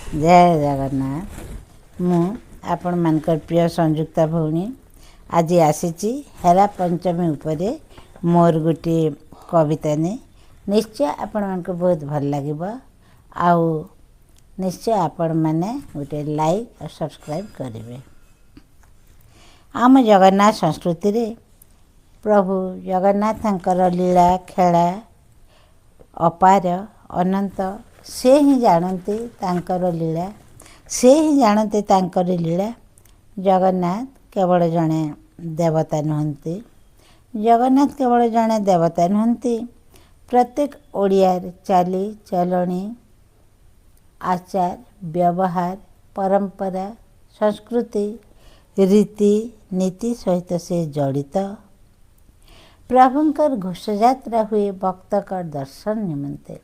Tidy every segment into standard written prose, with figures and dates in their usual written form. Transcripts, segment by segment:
ଜୟ ଜଗନ୍ନାଥ। ମୁଁ ଆପଣମାନଙ୍କର ପ୍ରିୟ ସଂଯୁକ୍ତା ଭଉଣୀ ଆଜି ଆସିଛି ହେରା ପଞ୍ଚମୀ ଉପରେ ମୋର ଗୋଟିଏ କବିତା ନେଇ। ନିଶ୍ଚୟ ଆପଣମାନଙ୍କୁ ବହୁତ ଭଲ ଲାଗିବ ଆଉ ନିଶ୍ଚୟ ଆପଣମାନେ ଗୋଟେ ଲାଇକ୍ ଆଉ ସବସ୍କ୍ରାଇବ୍ କରିବେ। ଆମ ଜଗନ୍ନାଥ ସଂସ୍କୃତିରେ ପ୍ରଭୁ ଜଗନ୍ନାଥଙ୍କର ଲୀଳା ଖେଳା ଅପାର ଅନନ୍ତ। ସେ ହିଁ ଜାଣନ୍ତି ତାଙ୍କର ଲୀଳା, ସେ ହିଁ ଜାଣନ୍ତି ତାଙ୍କର ଲୀଳା। ଜଗନ୍ନାଥ କେବଳ ଜଣେ ଦେବତା ନୁହନ୍ତି, ଜଗନ୍ନାଥ କେବଳ ଜଣେ ଦେବତା ନୁହନ୍ତି, ପ୍ରତ୍ୟେକ ଓଡ଼ିଆର ଚାଲି ଚଲଣି, ଆଚାର ବ୍ୟବହାର, ପରମ୍ପରା, ସଂସ୍କୃତି, ରୀତି ନୀତି ସହିତ ସେ ଜଡ଼ିତ। ପ୍ରଭୁଙ୍କର ଘୋଷଯାତ୍ରା ହୁଏ ଭକ୍ତଙ୍କର ଦର୍ଶନ ନିମନ୍ତେ।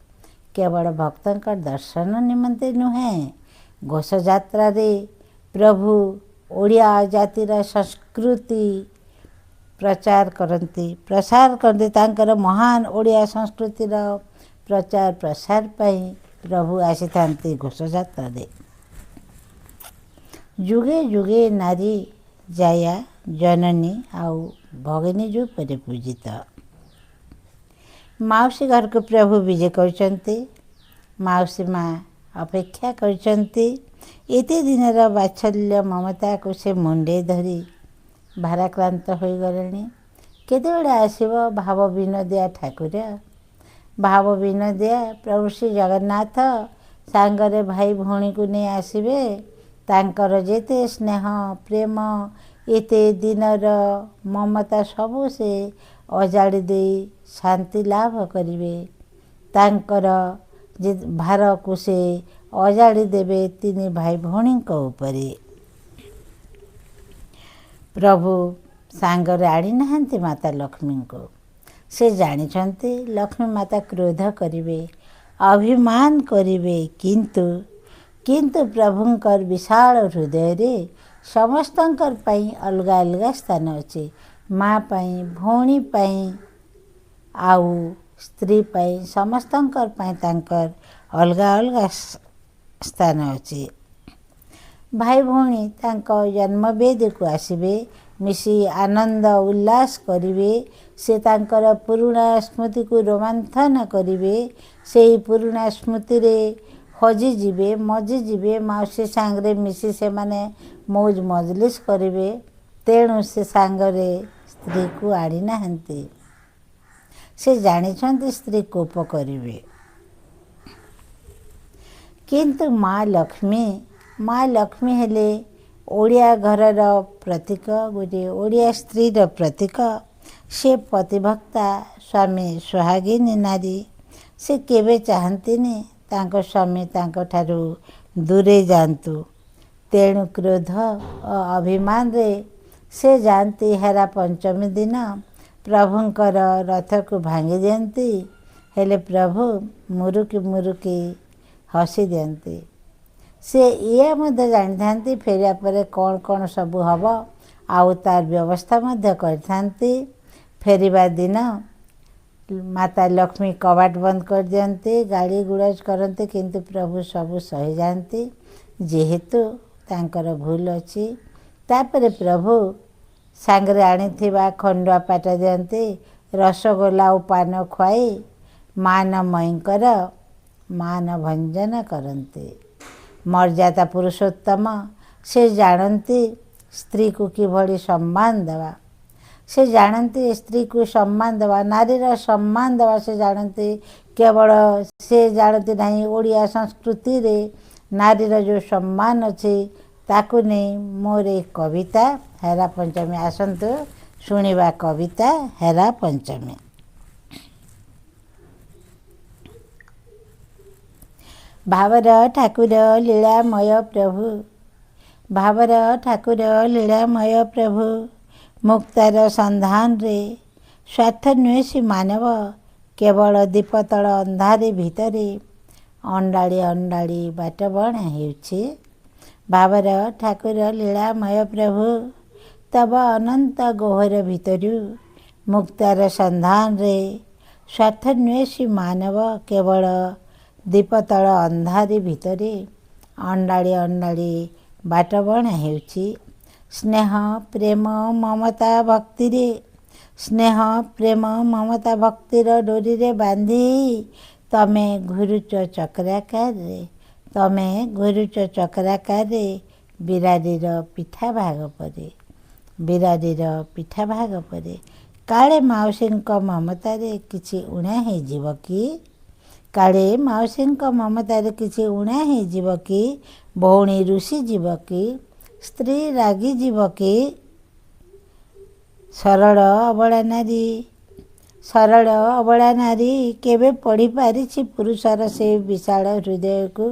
କେବଳ ଭକ୍ତଙ୍କର ଦର୍ଶନ ନିମନ୍ତେ ନୁହେଁ, ଘୋଷଯାତ୍ରାରେ ପ୍ରଭୁ ଓଡ଼ିଆ ଜାତିର ସଂସ୍କୃତି ପ୍ରଚାର କରନ୍ତି, ପ୍ରସାର କରନ୍ତି। ତାଙ୍କର ମହାନ ଓଡ଼ିଆ ସଂସ୍କୃତିର ପ୍ରଚାର ପ୍ରସାର ପାଇଁ ପ୍ରଭୁ ଆସିଥାନ୍ତି ଘୋଷଯାତ୍ରାରେ। ଯୁଗେ ଯୁଗେ ନାରୀ ଜାୟା, ଜନନୀ ଆଉ ଭଗିନୀ ରୂପରେ ପୂଜିତ। ମାଉସୀ ଘରକୁ ପ୍ରଭୁ ବିଜେ କରିଛନ୍ତି, ମାଉସୀ ମା ଅପେକ୍ଷା କରିଛନ୍ତି। ଏତେ ଦିନର ବାତ୍ସଲ୍ୟ ମମତାକୁ ସେ ମୁଣ୍ଡେଇ ଧରି ଭାରାକ୍ରାନ୍ତ ହୋଇଗଲେଣି। କେତେବେଳେ ଆସିବ ଭାବ ବିନୋଦିଆ ଠାକୁର, ଭାବ ବିନୋଦିଆ ପ୍ରଭୁ ଶ୍ରୀ ଜଗନ୍ନାଥ ସାଙ୍ଗରେ ଭାଇ ଭଉଣୀକୁ ନେଇ ଆସିବେ। ତାଙ୍କର ଯେତେ ସ୍ନେହ ପ୍ରେମ, ଏତେ ଦିନର ମମତା ସବୁ ସେ ଅଜାଡ଼ି ଦେଇ ଶାନ୍ତି ଲାଭ କରିବେ। ତାଙ୍କର ଯେ ଭାରକୁ ସେ ଅଜାଡ଼ି ଦେବେ ତିନି ଭାଇ ଭଉଣୀଙ୍କ ଉପରେ। ପ୍ରଭୁ ସାଙ୍ଗରେ ଆଣିନାହାନ୍ତି ମାତା ଲକ୍ଷ୍ମୀଙ୍କୁ। ସେ ଜାଣିଛନ୍ତି ଲକ୍ଷ୍ମୀ ମାତା କ୍ରୋଧ କରିବେ, ଅଭିମାନ କରିବେ, କିନ୍ତୁ ପ୍ରଭୁଙ୍କର ବିଶାଳ ହୃଦୟରେ ସମସ୍ତଙ୍କର ପାଇଁ ଅଲଗା ଅଲଗା ସ୍ଥାନ ଅଛି। ମା ପାଇଁ, ଭଉଣୀ ପାଇଁ ଆଉ ସ୍ତ୍ରୀ ପାଇଁ, ସମସ୍ତଙ୍କର ପାଇଁ ତାଙ୍କର ଅଲଗା ଅଲଗା ସ୍ଥାନ ଅଛି। ଭାଇ ଭଉଣୀ ତାଙ୍କ ଜନ୍ମବେଦୀକୁ ଆସିବେ, ମିଶି ଆନନ୍ଦ ଉଲ୍ଲାସ କରିବେ। ସେ ତାଙ୍କର ପୁରୁଣା ସ୍ମୃତିକୁ ରୋମନ୍ଥନ କରିବେ। ସେଇ ପୁରୁଣା ସ୍ମୃତିରେ ହଜିଯିବେ, ମଜିଯିବେ। ମାଉସୀ ସାଙ୍ଗରେ ମିଶି ସେମାନେ ମୌଜ ମଜଲିସ କରିବେ। ତେଣୁ ସେ ସାଙ୍ଗରେ ସ୍ତ୍ରୀକୁ ଆଣିନାହାନ୍ତି। ସେ ଜାଣିଛନ୍ତି ସ୍ତ୍ରୀ କୋପ କରିବେ। କିନ୍ତୁ ମା ଲକ୍ଷ୍ମୀ, ମା ଲକ୍ଷ୍ମୀ ହେଲେ ଓଡ଼ିଆ ଘରର ପ୍ରତୀକ, ଗୋଟିଏ ଓଡ଼ିଆ ସ୍ତ୍ରୀର ପ୍ରତୀକ। ସେ ପତିଭକ୍ତା, ସ୍ୱାମୀ ସୁହାଗିନୀ ନାରୀ। ସେ କେବେ ଚାହାନ୍ତିନି ତାଙ୍କ ସ୍ୱାମୀ ତାଙ୍କଠାରୁ ଦୂରେଇ ଯାଆନ୍ତୁ। ତେଣୁ କ୍ରୋଧ ଓ ଅଭିମାନରେ ସେ ଯାଆନ୍ତି ହେରା ପଞ୍ଚମୀ ଦିନ ପ୍ରଭୁଙ୍କର ରଥକୁ ଭାଙ୍ଗି ଦିଅନ୍ତି। ହେଲେ ପ୍ରଭୁ ମୁରୁକି ମୁରୁକି ହସି ଦିଅନ୍ତି। ସେ ଇଏ ମଧ୍ୟ ଜାଣିଥାନ୍ତି ଫେରିବା ପରେ କ'ଣ କ'ଣ ସବୁ ହେବ, ଆଉ ତାର ବ୍ୟବସ୍ଥା ମଧ୍ୟ କରିଥାନ୍ତି। ଫେରିବା ଦିନ ମାତା ଲକ୍ଷ୍ମୀ କବାଟ ବନ୍ଦ କରିଦିଅନ୍ତି, ଗାଳି ଗୁଳଜ କରନ୍ତି, କିନ୍ତୁ ପ୍ରଭୁ ସବୁ ସହିଯାଆନ୍ତି ଯେହେତୁ ତାଙ୍କର ଭୁଲ ଅଛି। ତାପରେ ପ୍ରଭୁ ସାଙ୍ଗରେ ଆଣିଥିବା ଖଣ୍ଡୁଆ ପାଟ ଦିଅନ୍ତି, ରସଗୋଲା ଆଉ ପାନ ଖୁଆଇ ମାନମୟୀଙ୍କର ମାନ ଭଞ୍ଜନ କରନ୍ତି। ମର୍ଯ୍ୟାଦା ପୁରୁଷୋତ୍ତମ ସେ ଜାଣନ୍ତି ସ୍ତ୍ରୀକୁ କିଭଳି ସମ୍ମାନ ଦେବା। ସେ ଜାଣନ୍ତି ସ୍ତ୍ରୀକୁ ସମ୍ମାନ ଦେବା, ନାରୀର ସମ୍ମାନ ଦେବା ସେ ଜାଣନ୍ତି। କେବଳ ସେ ଜାଣନ୍ତି ନାହିଁ, ଓଡ଼ିଆ ସଂସ୍କୃତିରେ ନାରୀର ଯେଉଁ ସମ୍ମାନ ଅଛି ତାକୁ ନେଇ ମୋର ଏ କବିତା ହେରା ପଞ୍ଚମୀ। ଆସନ୍ତୁ ଶୁଣିବା କବିତା ହେରା ପଞ୍ଚମୀ। ଭାବର ଠାକୁର ଲୀଳାମୟ ପ୍ରଭୁ, ଭାବର ଠାକୁର ଲୀଳାମୟ ପ୍ରଭୁ, ମୁକ୍ତାର ସନ୍ଧାନରେ ସ୍ୱାର୍ଥନ୍ୱେଷୀ ମାନବ କେବଳ ଦୀପତଳ ଅନ୍ଧାରି ଭିତରେ ଅଣ୍ଡାଳି ଅଣ୍ଡାଳି ବାଟ ବଣା ହେଉଛି। ଭାବର ଠାକୁର ଲୀଳାମୟ ପ୍ରଭୁ, ତବ ଅନନ୍ତ ଗହ୍ୱର ଭିତରୁ ମୁକ୍ତାର ସନ୍ଧାନରେ ସ୍ୱାର୍ଥନ୍ୱେଷୀ ମାନବ କେବଳ ଦୀପତଳ ଅନ୍ଧାରି ଭିତରେ ଅଣ୍ଡାଳି ଅଣ୍ଡାଳି ବାଟବଣା ହେଉଛି। ସ୍ନେହ ପ୍ରେମ ମମତା ଭକ୍ତିରେ, ସ୍ନେହ ପ୍ରେମ ମମତା ଭକ୍ତିର ଡୋରିରେ ବାନ୍ଧି ତମେ ଘୁରୁଛ ଚକ୍ରାକାରରେ, ତମେ ଘୁରୁଛ ଚକ୍ରାକାରରେ ବିରାଡ଼ିର ପିଠା ଭାଗ ପରି, ବିରାଡ଼ିର ପିଠା ଭାଗ ପରି। କାଳେ ମାଉସୀଙ୍କ ମମତାରେ କିଛି ଊଣା ହେଇଯିବ କି? କାଳେ ମାଉସୀଙ୍କ ମମତାରେ କିଛି ଊଣା ହେଇଯିବ କି? ଭଉଣୀ ରୁଷିଯିବ କି? ସ୍ତ୍ରୀ ରାଗିଯିବ କି? ସରଳ ଅବଳା ନାରୀ, ସରଳ ଅବଳା ନାରୀ କେବେ ପଢ଼ିପାରିଛି ପୁରୁଷର ସେ ବିଶାଳ ହୃଦୟକୁ?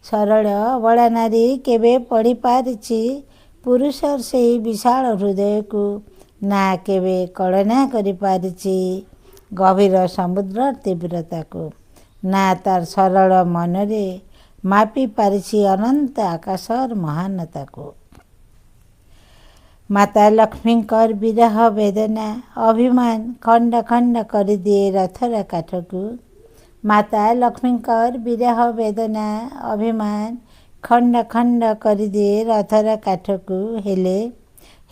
ସରଳ ଅବଳା ନାରୀ କେବେ ପଢ଼ିପାରିଛି ପୁରୁଷର ସେଇ ବିଶାଳ ହୃଦୟକୁ? ନା କେବେ କଳନା କରିପାରିଛି ଗଭୀର ସମୁଦ୍ର ତୀବ୍ରତାକୁ, ନା ତାର ସରଳ ମନରେ ମାପି ପାରିଛି ଅନନ୍ତ ଆକାଶର ମହାନତାକୁ? ମାତା ଲକ୍ଷ୍ମୀଙ୍କର ବିରହ ବେଦନା ଅଭିମାନ ଖଣ୍ଡ ଖଣ୍ଡ କରିଦିଏ ରଥର କାଠକୁ। ମାତା ଲକ୍ଷ୍ମୀଙ୍କର ବିରହ ବେଦନା ଅଭିମାନ ଖଣ୍ଡ ଖଣ୍ଡ କରିଦିଏ ରଥର କାଠକୁ, ହେଲେ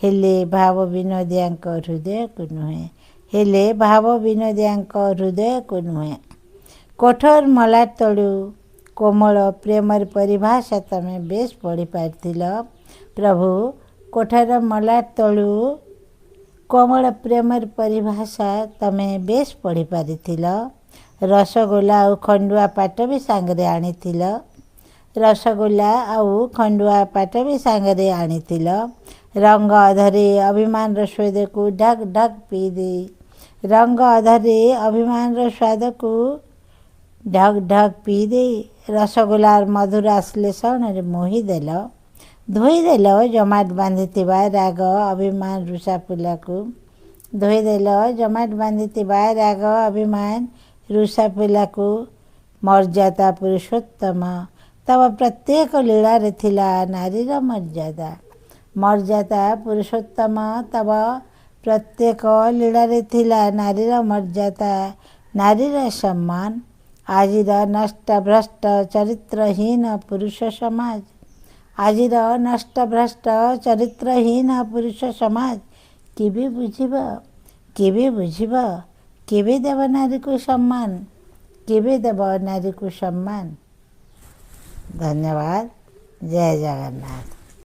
ହେଲେ ଭାବ ବିନୋଦିଆଙ୍କ ହୃଦୟକୁ ନୁହେଁ, ହେଲେ ଭାବ ବିନୋଦିଆଙ୍କ ହୃଦୟକୁ ନୁହେଁ। କଠୋର ମଲାଟ ତଳୁ କୋମଳ ପ୍ରେମର ପରିଭାଷା ତମେ ବେଶ ପଢ଼ିପାରିଥିଲ ପ୍ରଭୁ। କୋଠର ମଲାଟ ତଳୁ କୋମଳ ପ୍ରେମର ପରିଭାଷା ତମେ ବେଶ ପଢ଼ିପାରିଥିଲ। ରସଗୋଲା ଆଉ ଖଣ୍ଡୁଆ ପାଟ ବି ସାଙ୍ଗରେ ଆଣିଥିଲ, ରସଗୋଲା ଆଉ ଖଣ୍ଡୁଆ ପାଟ ବି ସାଙ୍ଗରେ ଆଣିଥିଲ। ରଙ୍ଗ ଅଧରେ ଅଭିମାନର ସ୍ୱାଦକୁ ଢକ୍ ଢକ୍ ପିଇଦେଇ, ରଙ୍ଗ ଅଧରେ ଅଭିମାନର ସ୍ୱାଦକୁ ଢକ୍ ଢକ୍ ପିଇଦେଇ ରସଗୋଲାର ମଧୁର ଆଶ୍ଲେଷଣରେ ମୋହିଦେଲ, ଧୋଇଦେଲ ଜମାଟ ବାନ୍ଧିଥିବା ରାଗ ଅଭିମାନ ରୁଷା ଫୁଲାକୁ, ଧୋଇଦେଲ ଜମାଟ ବାନ୍ଧିଥିବା ରାଗ ଅଭିମାନ ରୁଷା ଫୁଲାକୁ। ମର୍ଯ୍ୟାଦା ପୁରୁଷୋତ୍ତମ ତବ ପ୍ରତ୍ୟେକ ଲୀଳାରେ ଥିଲା ନାରୀର ମର୍ଯ୍ୟାଦା। ମର୍ଯ୍ୟାଦା ପୁରୁଷୋତ୍ତମ ତବ ପ୍ରତ୍ୟେକ ଲୀଳାରେ ଥିଲା ନାରୀର ମର୍ଯ୍ୟାଦା, ନାରୀର ସମ୍ମାନ। ଆଜିର ନଷ୍ଟଭ୍ରଷ୍ଟ ଚରିତ୍ରହୀନ ପୁରୁଷ ସମାଜ, ଆଜିର ନଷ୍ଟଭ୍ରଷ୍ଟ ଚରିତ୍ରହୀନ ପୁରୁଷ ସମାଜ କେବେ ବୁଝିବ, କେବେ ବୁଝିବ, କେବେ ଦେବ ନାରୀକୁ ସମ୍ମାନ, କେବେ ଦେବ ନାରୀକୁ ସମ୍ମାନ? ଧନ୍ୟବାଦ। ଜୟ ଜଗନ୍ନାଥ।